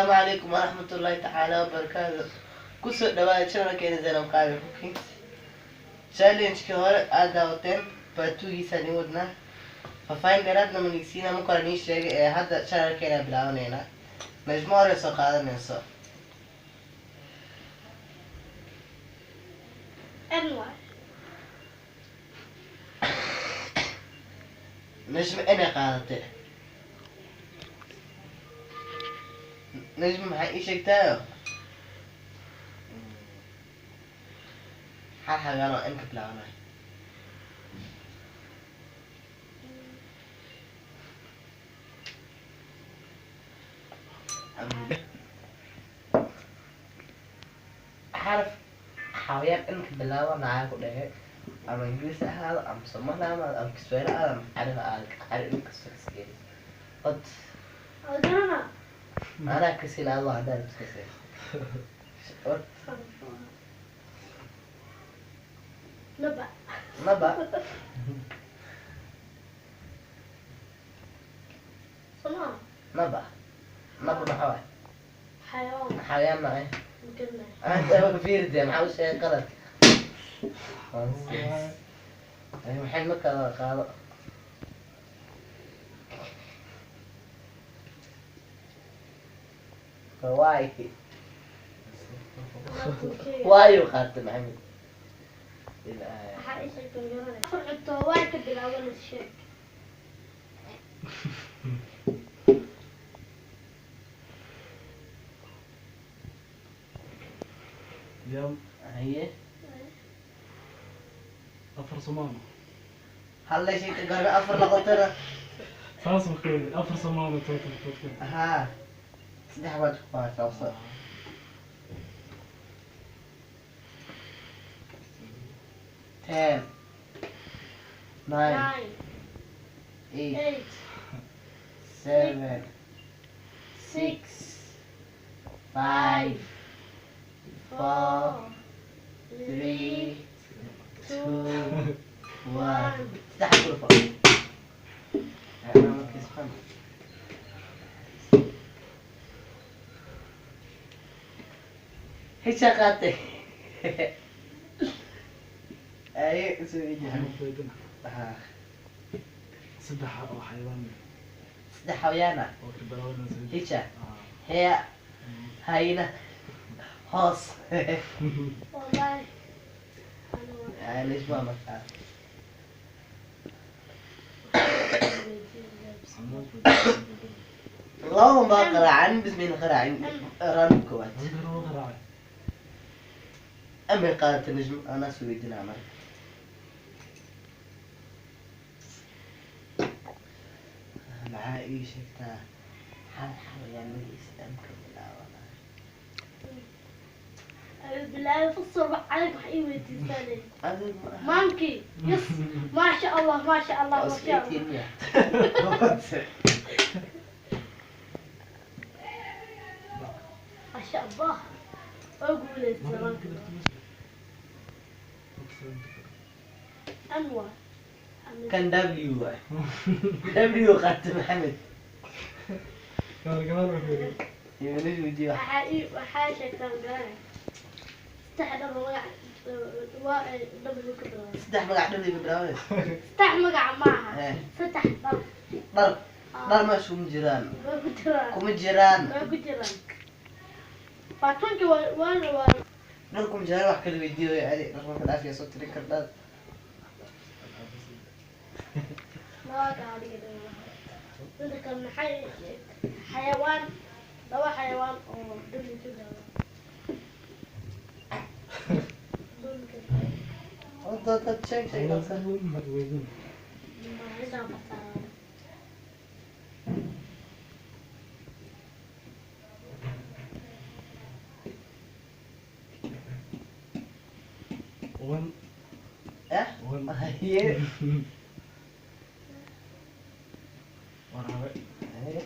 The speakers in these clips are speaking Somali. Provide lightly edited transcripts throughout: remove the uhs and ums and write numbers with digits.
Asalaamu calaykum waraxmatullaahi tacaala wabarakaatu. Kusoo dhawaada channelkeena Zainab Qaali Cooking. Challenge-kii hore aad daawateen part 2-giisaan ii wadnaa. Faahfaahin dheeraadna manigsiina marka hore nii sheegay ee hadda channelkeena bilaabaneynaa. Najmo hore soo qaadanayso. N waay. Najmo inay qaadatay. Najmo, maxay ii sheegtaayo hal xayawaan oo N ka bilaabanayo? Xaraf xayawaan N ka bilaabanaya ku dhehe, ama Ingiriis ha ahaado, ama Soomaali ha ahaado, ama Kiswahili ha ahaado, ama Carabi ha ahaado, Carabi in kasta kasgeyn od. Waa garana. Anaa kasin, adoo haddaan iskasay od. Naba. Naba. Somaa. Naba, naba maxaa waay? Xayawaan. Xayawaan macay? Ma garanayo. Anta fiirde, maxaa u sheegay qalad? Ay, maxay ma kala qaado? Waay, waayu qaatay Maxamed. Waxaa ii sheegtay ma garanayo. Afar cunto waa ka bilaabanaysa, sheeg. Yam. Haye. Afar somaano. Halla sheegtay, garbe afar noqotana. Saas uu keenay afar somaano total total. Haa, saddex baad ku qaatay. 10, 9, 9, 8, 8, 7, 6, 5, 4, 4, 3, 3, 2, 1. 1. Saddex kulfo. Hesha qaatay. Aye, soo iji. Waxaan ku weydiina. Haa. Saddex oo xayawaan. Saddex xayawaana. Oo ka bilaabanaysa. Hesha hea hayna hoos. Wallahi. Ana waa Lisma markaa. Laba baa qaraacin, bismin qaraacin round koowaad. Amay qaadata Najm, anaa soo weydiinaa marka. Maxaa ii sheegtaa hal xayawaan magaciisa M ka bilaabanayo? Bilaabay fasal wax adag wax ii weydiisanay. Adig ma aha. Monkey. Yes. Maasha Allah, maasha Allah, Waa maasha isku Allah. 18 miya? Maasha Allah. Waa guuleystay monkey. Anwar. Kan W waay. W qaata Maxamed. Iyo Najm weydiiyo wax. Waxaa sheegtaa magaca. Saddex dhar magac waa ay W ka bilaabay. Saddex magac W ka bilaabanayso? Saddex magac maaha. Eh. Saddex dhar. Dhar, dhar meesha kuma jiraan. Way ku jiraan. Kuma jiraan. Way ku jiraan. Baatoonka waa waana waa. Dhar kuma jiraan, wax kala weydiiyo adi. Dhar marka dhaafiya soo tirin kardhaad. Laba gaadhiga dhan. Midda kale maxay xayawaan, laba xayawaan oo W ka bilaabay. W ka bilaabay. Dad dad, sheeg sheeg dhaqsa. Maalintaan bartaa. One. Eh. One. Haye. Waraabe. Haye.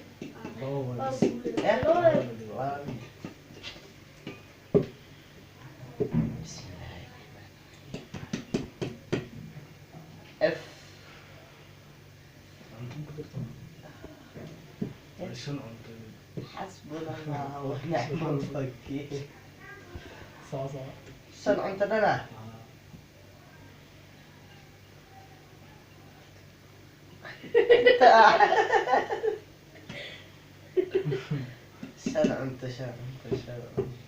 Laba Waa waay. guuleystay. Eh. Laba. Bismillaahi. F. Cunto ku darto. Shan cunto. Xasbuna Allah wa nicmal wakiil. Soco, soco. Shan cunto dhana. Shan cunto, shan cunto, shan cunto.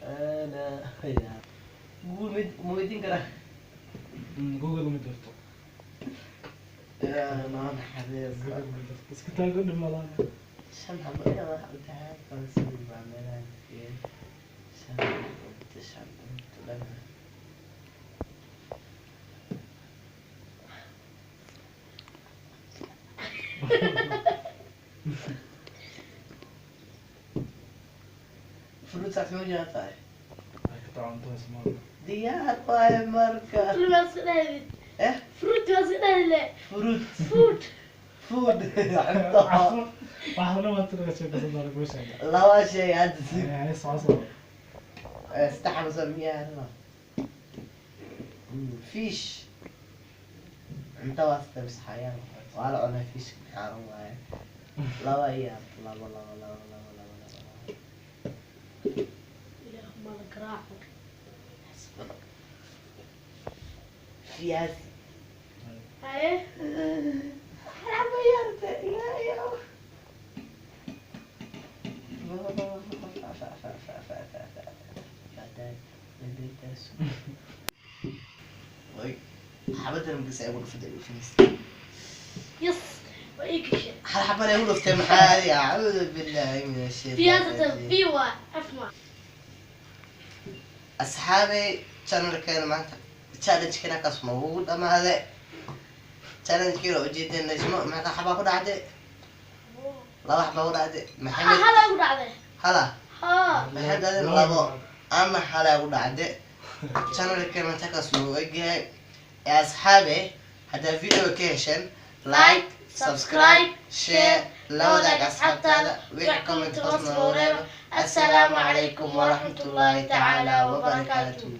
Ana ya Google mid ma weydiin karaa? Google ma jirto. Yaa noo naxariista. Google ma jirto, iska taago dhimalaan. Shan xabo ina wax cuntaan balse baa meelahan fiir. Shan cunto, shan cunto dhana. Fruits ma jiraan tahay? Xitaa cuntada Soomaaliya. Diyaar waaye marka. Fruit waa iska dhahdid. Eh. Fruit waa iska dhahdile. Fruit. Food. Food cunto. Waxna waa tiraga sheekaysan doona kuu sheegay. Laba shay hadda si. Yani soco, soco. Saddex xabo miyaa? Fish cunto waa saddex bis xayaan waa la cunaa fish xaaran waaye. Laba iyo laba, laba, laba, laba, laba, laba, laba. Ilaah ma la garaaco. Fiyaasi. Haye. Xabo yarta ilaahayow. Xabadan markas ay ugu dhuftay finish. Yes, waa ii gashay. Hal xabana igu dhuftay, maxaa adiga? Acuudu billahi min ashaytaan. Fiyaasatan fi waa afma. Asxaabay, channelkeena maanta challenge-keena kaas ma ugu dhamaaday. Challenge-keena ujeedeen Najmo meeqa xabaa ku dhacday? Laba xabaa ku dhacday Maxamed. Hala igu dhacday. Hala. Haa. Maxamed adin labo ama hala ku dhacday. Channelkeena maanta kaas ma ugu egyahay. Ee asxaabe, haddaa video ka hesheen, like, subscribe, share, la wadaag asxaabtaada. Wixii comment hoos noogu reeba. Assalaamu calaykum waraxmatullaahi tacaala wabarakaatuh.